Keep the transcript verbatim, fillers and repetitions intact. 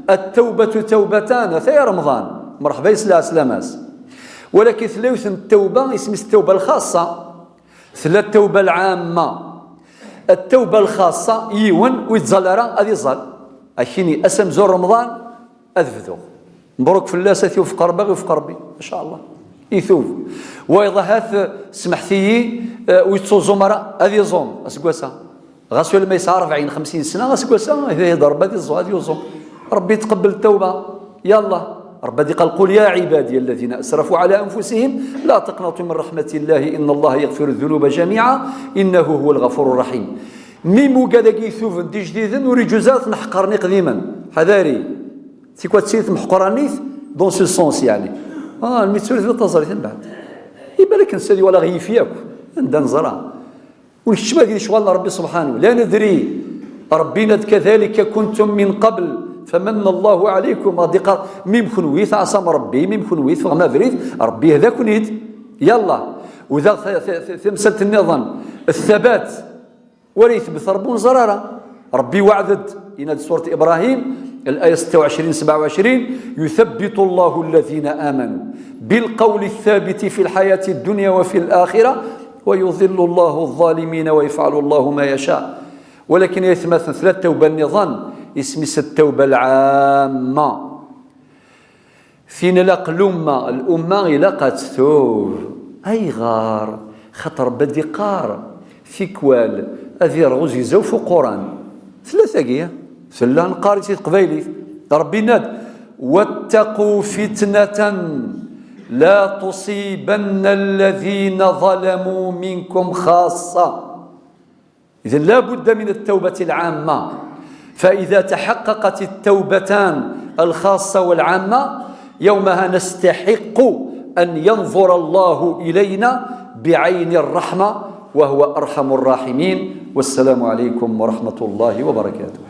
At-tawbatu tawbatan, ata ya Remḍan. Merḥba yes-s, lɛeslama-s. Walakin tella yiwet n ttawba, isem-is ttawba lxaṣṣa. Tella ttawba lɛamma. Ttawba lxaṣṣa, yiwen ur yettẓal ara ad iẓẓal. Akini, ass amzur Remḍan, ad bduɣ. Mbruk fell-as, ad t-iwfeq Rebbi, ad iwfeq Rebbi, in ca Allah. Itub. Wayeḍ ahat, smeḥt-iyi, eh, ur yettuẓum ara, ad iẓum aseggas-a. Ɣas ulamma yesɛa rebɛin, xemsin sna, aseggas-a, ad Rebbi ad iẓu-, ad yuẓum. Rebbi yetqebbel ttawba. Yallah. Rebbi ad iqal: "Qul ya ɛibadiya alladhina asrafu ɛala anfusihim, la taqnatu min raḥmatillahi, inna Allaha yaɣfiru dhunuba jamiɛa, innahu huwal ɣafuru raḥim." Mi mugad-agi ituben d ijdiden, ur iǧuz ara ad ten-ḥeqren iqdimen. Ḥadari. Tikwal d tid temḥeqranit, dans le sens, yeɛni. Ah, almi tura tebdiḍ taẓrigt mbeɛd. Iban akken sadi wala ɣ-yifi akk. Anda neẓra. Ur keččem ad icɣal n Rebbi subḥanahu. La nedri. Rebbi yenna-d: "Kadhalika kuntum min qabl, famanna Allahu ɛalaykum." Ɣad iqqar, mim kunwi tɛasam Rebbi, mim kunwi teffɣem abrid, Rebbi yehda-ken-id. Yallah. U daɣ ta-, ta-, ta-, tamsalt nniḍen, thabat. Ur itebbet Rebbi, ur neẓri ara. Rebbi weɛd-d, yenna-d surat Ibrahim, الآية ستة وعشرين، سبعة وعشرين: "يثبت الله الذين آمنوا بالقول الثابت في الحياة الدنيا وفي الآخرة، ويضل الله الظالمين، ويفعل الله ما يشاء." Walakin ay atmaten, tella ttawba nniḍen, isem-is ttawba lɛamma. Tin ilaq lumma, lumma ilaq ad ttuɣ. Ayɣer? Xaṭer Rebbi ad iqqar, tikwal ad irɣ uzegzaw f uquran. Tella tagi, tella, neqqar-itt i teqbaylit. Rebbi yenna-d: "واتقوا فتنة لا تصيبن الذين ظلموا منكم خاصة." إذن لا بد من التوبة العامة. فإذا تحققت التوبتان الخاصة والعامة، يومها نستحق أن ينظر الله إلينا بعين الرحمة، وهو أرحم الراحمين. والسلام عليكم ورحمة الله وبركاته.